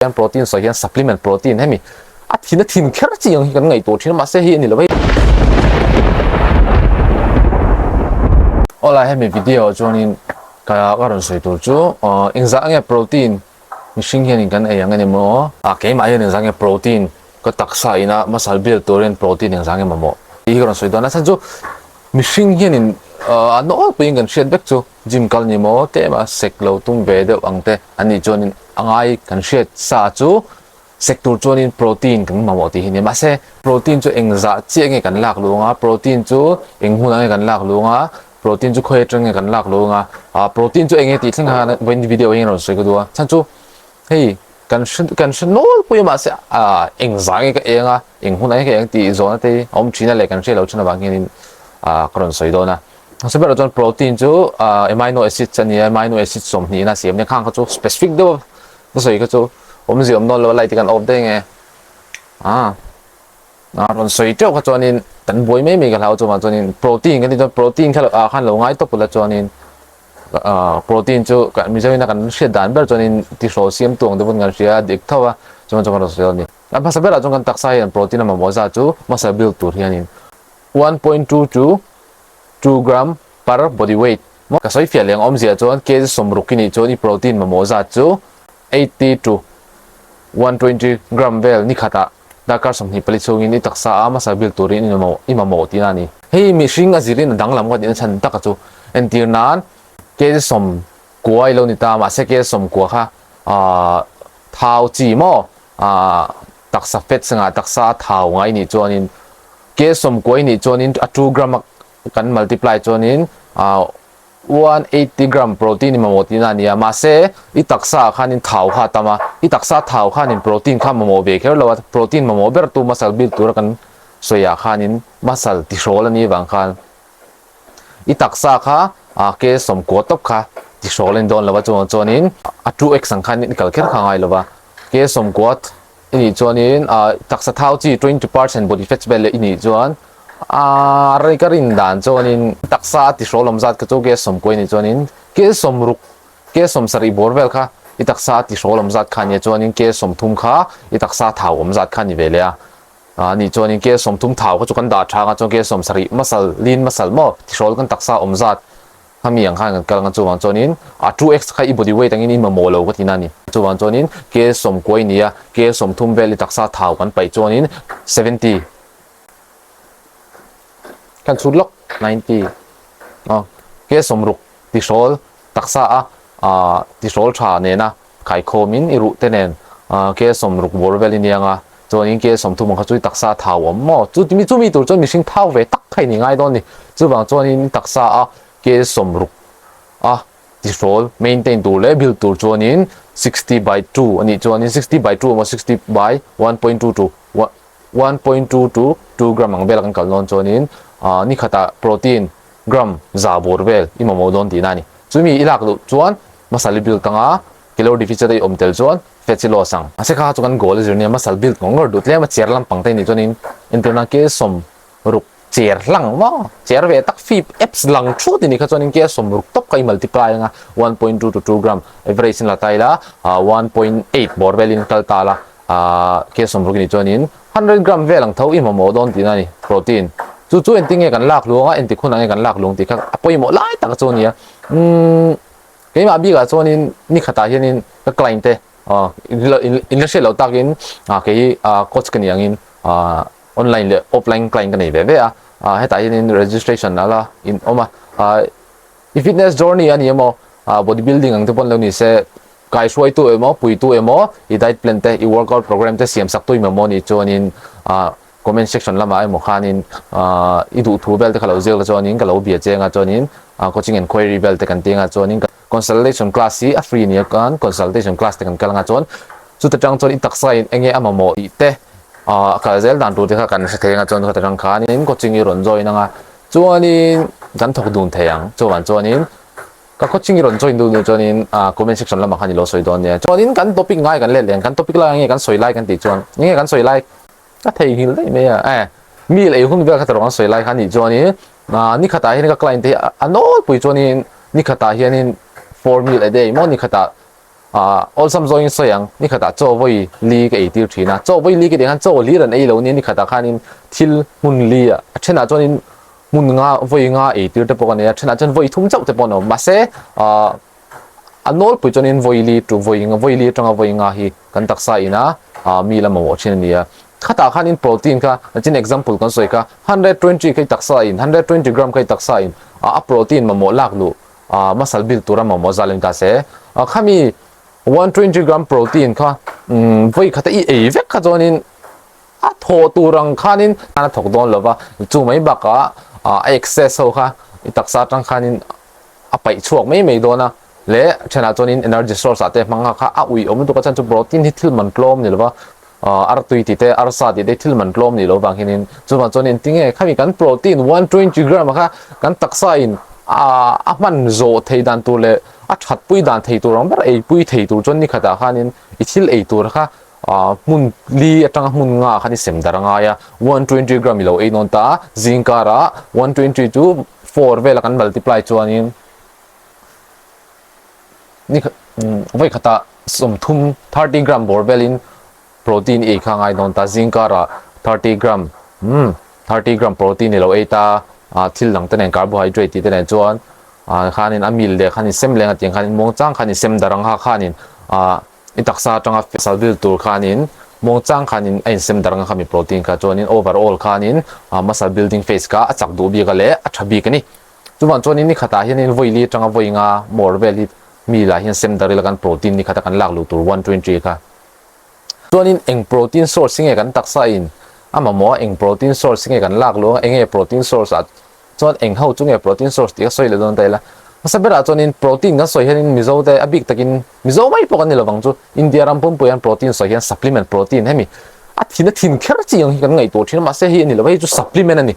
Hian protein sawi hian supplement protein hemi a thin a thin kher chi ang hi kan ngaihtuah thin a mahse hei a ni lo hei. Awlai hemi video ah chuanin ka ka rawn sawi tur chu aw engzah nge protein mihring hianin kan ei ang emaw a keimah hian engzah nge protein ka taksa ina muscle build turin protein engzah nge mamawh tih hi ka rawn sawi dawn a chhan chu mihring hianin a nawlpuiin kan hriat vek chu gym kal ni maw tlema sek lo tum ve deuh ang te an nih chuanin a ngai kan hriat sa chu sek tur chuanin protein kan mamawh tih hi a ni. Mahse protein chu eng zah chiah nge kan lak luang a, protein chu eng hmunah nge kan lak luang a, protein chu khawi atang nge kan lak luang a, ah protein chu eng nge tih thleng khan vawiin video hi rawn sawi ka duh a. Chhan chu hei kan hre kan hre nawlpui a mahse ah eng zah nge ka eng a, eng hunah nge ka eng tih zawhna te hi a awm thin a leh kan hriat loh thin avang hianin ah ka rawn sawi dawn a. Hmasa chuan protein chu amino acids a ni a, amino acid 20 in a siam nia khang kha chu specific deuh a sawi kha chu awmzia awm dawn lo a light hi kan off daih nge a a rawn sawi teuh kha chuanin kan buai mai mai ka hlau chuvang chuanin protein kan tih chuan protein kha ah khan lo ngai tawp ula chuanin protein chu mizo ina kan hriat dan ber chuanin tihrawl siam tu ang te pawn kan hria a dik tho a chuan chuan kan rawn sawi dawn a ni. A hmasa berah chuan kan taksa hian protein a mamawh zat chu muscle build tur hianin 1.2 to 2 gram per body weight. Ka sawi fiah leh ang awmzia chuan kg 60 i nih chuan i protein mamawh zat chu 80 to 120 gram vel ni khatah darkar 24 chhungin i taksa a hmasa bil turin i mamawh i mamawh tihna a ni. Hei mihring a zirin a danglam ka tihna chhan taka chu entir nan kg 90 i lo ni ta mahse kg 90 kha thau chi maw taksa fats ngah taksa a thau ngai nih chuanin K 90 i nih chuanin a 2 gram a kan multiply chuanin 180 gram protein i mamawh tihna a ni a, mahse i taksa ah khanin thau kha a tam a, i taksa thau khanin protein kha mamawh ve kher lo a, protein mamawh ber tu muscle build tura kan sawi ah khanin muscle tihrawl a nih vang khan i taksa kha K 90 tawp kha tihrawl a ni dawn lo a, chuvang chuanin a 2x ang khan i kal kher kha a ngai lo va, K 90 I nih chuanin taksa thau chi 20% body fats vel leh i nih chuan a rei ka rin dan chuanin taksa a tihrawl awm zat kha chu ke 90 i nih chuanin ke 60 ke 70 bawr vel kha i taksa a tihrawl awm zat kha a nia chuanin ke 30 kha i taksa thau awm zat kha a ni ve leh a a nih chuanin ke 30 thau kha chu kan dah tha anga chuan ke 70 muscle lean muscle maw tihrawl kan taksa awm zat Khami ang khan kan kal ang a, chuvang chuanin a 2x kha i body weight angin i mamawh lo ka ti na a ni. Chuvang chuanin K 90 i ni a, K 30 vel i taksa thau kan paih chuanin 70 kan chhut lawk 90 aw K 60 tihrawl taksa a tihrawl tha nena Khaikhawmin i ruh te nen K 60 bawr vel i niang a, chuanin K 30 ang kha chu i taksa a thau awm maw? Chu timi chumi tur chuan mihring thau ve tak kha i ni ngai dawn ni. Chuvang chuanin i taksa a K 60 a tihrawl maintain tur leh build tur chuanin 60 by 2 a nih chuanin 60 by 2 emaw 60 by 1.2 to 1.2 to 2 gram ang vela kan kal dawn chuanin ni khatah protein gram za bawr vel i mamawh dawn tihna a ni. Chumi i lak luh chuan Muscle i build anga calorie deficit a i awm tel chuan fats i loss ang. Mahse kha chu kan goal a zir nia muscle build ngawr ngawr duh tlem a cher lampang te nih chuanin entirna ke 60 cher hlang maw cher ve tak fip abs lang thut i nih kha chuanin ke 60 tawp kha i multiply anga 1.2 to 2 gram average in la ta ila 1.8 bawr velin kal ta la ke 60 i nih chuanin 100 gram vel ang tho i mamawh dawn tihna a ni protein chu chu engtin nge kan lak luang a engtik hunah nge kan lak luang tih kha a pawimawh lai tak chu a nia umm. Keimah bikah chuanin ni khatah hianin ka client te in la hriat loh takin kei coach ka nih angin online leh offline client ka nei ve ve a, hetah hianin registration a la in awm a, i fitness journey a ni emaw body building ang te pawn lo ni se kaihruaitu emaw puitu emaw i diet plan te i workout program te siam sak tu emaw nih chuanin comment section lamah emaw khanin i duh thu vel te kha lo ziak la chuanin ka lo bia cheng a chuanin coaching enquiry vel te kan ti anga chuanin consultation class hi a free nia khan consultation class te kan kal anga chuan chuta tang chuan i taksa in enge a mamawh tih te a kal zel dan tur te kha kan hre thei anga chuan chuta tang khanin coaching i rawn join anga chuanin kan thawk dun thei ang chuan chuanin Ka coaching i rawn join duh duh chuanin comment section lamah khan i lo sawi dawn nia. Chuanin kan topic ngai kan let leh kan topic lai nge kan sawi lai kan tih chuan enge kan sawi lai ka theihnghilh daih mai a eh meal ei hun vel kha tawrh kan sawi lai kha nih chuanin ni khatah hian ka client te hi a nawlpui chuanin ni khatah hianin four meal a day maw ni khatah. Awlsam zawngin sawi ang, ni khatah chaw vawi li ka eitir thin a, chaw vawi li ka tih khan chaw hlir an ei lo nia, ni khatah khanin thil hmun li a thenah chuanin hmun nga vawi nga eitir te pawh ka nei a, thenah chuan vawi thum chauh te pawh an awm. Mahse a nawlpui chuanin vawi li tu vawi vawi li atanga vawi nga hi kan taksa ina mi la mamawh thin a ni a. Khatah khanin protein kha chin example kan sawi kha 120 kha i taksa in 120 gram kha i taksa in a protein mamawh lak luh muscle build tura mamawh zal in ta se. Khami 120 gram protein kha vawi khata i ei vek kha chuanin a thawh tur ang khanin a thawk dawn lo va, chu mai bakah a excess ho kha i taksa atang khanin a paih chhuak mai mai dawn a, leh thenah chuanin energy source ah te hmang kha a ui awm lutuk a chhan chu protein hi thil man tlawm ni lo va, artui tih te arsa tih te thil man tlawm ni lo vang hianin chuvang chuanin tinge khami kan protein 120 gram kha kan taksa in a hman zawh thei dan tur leh a that pui dan thei tur ang ber ei pui thei tur chuan ni khatah khanin i thil ei tur kha hmun li atanga hmun nga khan i sem dar a ngai a, 120 gram i lo ei nawn ta a, zingkarah 120 chu four vela kan multiply chuanin ni vawi khatah 30 30 gram bawr velin protein ei kha a ngai dawn ta, zingkarah 30 gram umm 30 gram protein i lo ei ta a, thil dang te nen carbohydrate tih te nen chuan khanin a mil leh khanin sem leng a tiang khanin muangchang khanin sem dar ang ha khanin ah I taksa atanga sal bil tur khanin muangchang khanin a insem dar ang kha mi protein kha chuanin overall khanin muscle building phase kha a chak duh bik a leh a tha bik a ni. Chuvang chuanin ni khatah hianin vawi li atanga vawi nga hmawr vel hi mi lah hian sem dar ila kan protein ni khata kan lak luh tur 120 kha. Chuanin eng protein source hi nge kan taksa in a mamawh a eng protein source hi nge kan lak luh ang enge protein source ah Chuan eng ho chu nge protein source tih ka sawi leh dawn ta ila. Hmasa berah chuanin protein kan sawi hianin Mizo te a bik takin Mizo mai pawh kan ni lovang chu India ram pumpui hian protein sawi hian supplement protein hemi a thin a thin kher chi ang hi kan ngaihtuah thin a mahse hei a ni lo hei chu supplement a ni.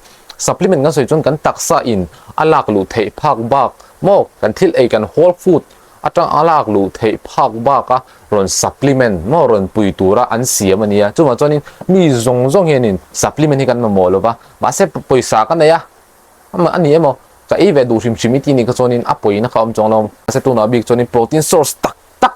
Supplement kan sawi chuan kan taksa in a lak luh theih phak bak maw kan thil ei kan whole food atang a lak luh theih phak bak a rawn supplement maw rawn pui tura an siam a nia. Chuvang chuanin mi zawng zawng hianin supplement hi kan mamawh lova Mahse pawisa ka nei a, a ni emaw ka ei ve duh hrim hrim i tih nih kha chuanin a pawina kha a awm chuang lo. Mahse tunah bik chuanin protein source tak tak,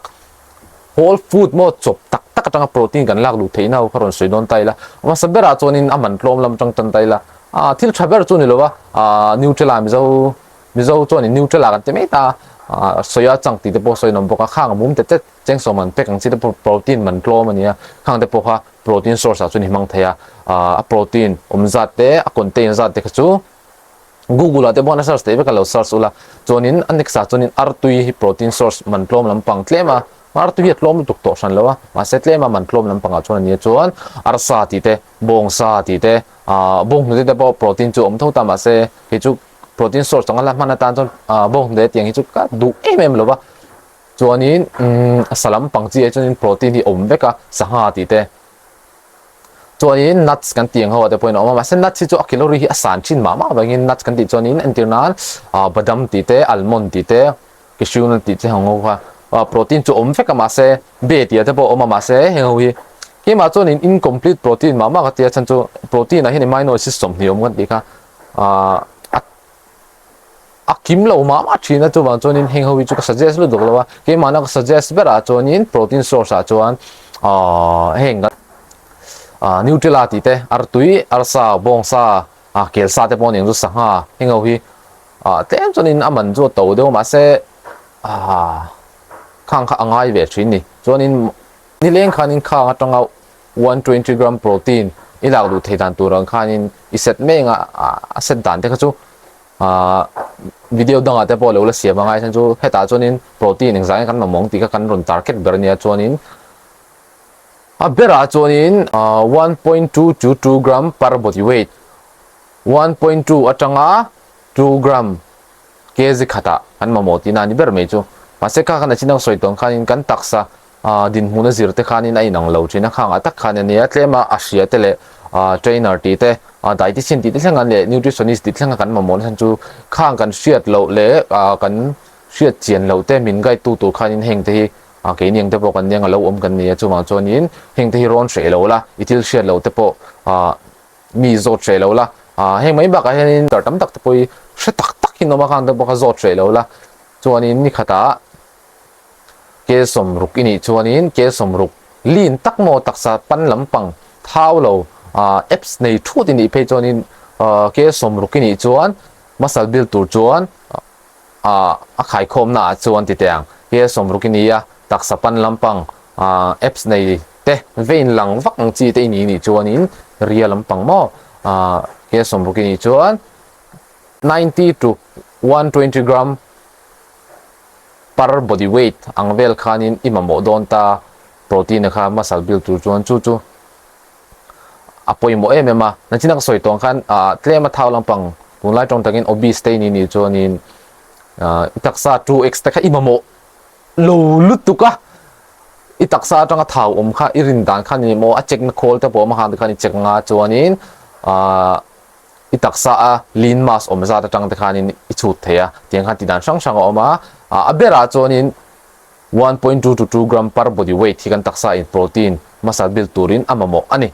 whole food maw chawp tak tak atanga protein kan lak luh theihna ho kha rawn sawi dawn ta ila. Hmasa berah chuanin a man tlawm lam atang tan ta ila, ah thil tha ber chu ni lo va, ah Nutella Mizo Mizo chuanin Nutella kan ti mai ta a, ah soya chunk tih te pawh sawi an awm bawk a, khang a mum tet tet chengsawm man pek ang chi te pawh protein man tlawm a nia, khang te pawh kha Protein source ah chuan i hmang thei a, a protein awm zat te a contain zat te kha chu Google ah te pawh a search theih vek a lo search ula chuanin a next ah chuanin artui hi protein source man tlawm lampang tlem a artui hi a tlawm lutuk tawh hran lo a mahse tlem a man tlawm lampang ah chuan a nia chuan arsa tih te bawngsa tih te ah bawnghnute te pawh protein chu awm tho ta mahse kei chu protein source anga la hman atan chuan ah bawnghnute tiang hi chu ka duh em em lo va. Chuanin sa lampang chi ah chuanin protein hi awm vek a, sangha tih te. Chuanin nuts kan tih ang ho ah te pawhin a awm a, mahse nuts hi chu a calorie hi a san thin mah mah avangin nuts kan tih chuanin entir nan badam tih te, almond tih te, cashew nut tih te heng ho kha protein chu awm vek a mahse be tih ah te pawh a awm a mahse heng ho hi keimah chuanin incomplete protein mah mah ka ti a chhan chu protein ah hian amino acid 20 awm kan tih kha a A kim lo mah mah thin a, chuvang chuanin heng ho hi chu ka suggest lutuk lo a, keimahna ka suggest berah chuanin protein source ah chuan ahh heng kan ahh Nutella tih te, artui, arsa, bawngsa, ah kelsa te pawh aniang chu sangha heng ho hi ah tlem chuanin a man chu a to deuh a mahse ahh khang kha a ngai ve thin ni, chuanin nileng khanin khang atanga 120 gram protein i lak duh thei dan tur ang khanin i set mai anga a set dan te kha chu Ahh video dangah te pawh lo la siam angai chuan chu hetah chuanin protein engzah nge kan mamawng tih kha kan rawn target ber ania chuanin a berah chuanin ahh 1.2 to 2 gram per body weight 1.2 atanga 2 gram kg khatah kan mamawh tihna a ni ber mai chu mahse kha khan a chin ang sawi tawh ang khanin kan taksa Ahh dinhmun a zir te khanin a inang lo thin a, khangah tak khan ania tlem a a hria te leh ahh trainer tih te ahh dietitian tih te thleng an leh nutritionist tih thleng a kan mamawh nasa chu khang kan hriat loh leh ahh kan hriat chian loh te min guide tu tur khanin heng te hi ahh keini ang te pawh kan nia nga lo awm kan ni a chuvang chuanin heng te hi rawn hreh lo la i thil hriat loh te pawh ahh mi zawt hreh lo la ahh heng mai bakah hianin tam tak te pawh hi hre tak tak hi an awm a khang te pawh kha zawt hreh lo la chuanin ni khatah. Ke 60 i nih chuanin ke 60 lean tak maw taksa pan lampang thau lo abs nei thut i nih phei chuanin ke 60 i nih chuan muscle build tur chuan a khaikhawmna ah chuan ti teh ang. Ke 60 i nia taksa pan lampang abs nei te vein lang vak ang chi te i nih nih chuanin ria lampang maw ke 60 i nih chuan 90 to 120 gram per body weight ang vel khanin i mamawh dawn ta protein a kha muscle build tur chuan chu chu a pawimawh em em a. Nachina ka sawi tawh ang khan tlem a thau lampang tunlai tawng takin obese te ni nih chuanin i taksa 2x te kha i mamawh lo lutuk a, i taksa atanga thau awm kha i rin dan kha ni maw a check na khawl te pawh awm a khan tikhan i check anga chuanin i taksa a lean mass awm zat atang te khanin i chhut thei a, tiang khan tihdan hrang hrang a awm a, a berah chuanin 1.2 to 2 gram per body weight hi kan taksa in protein muscle build turin a mamawh a ni.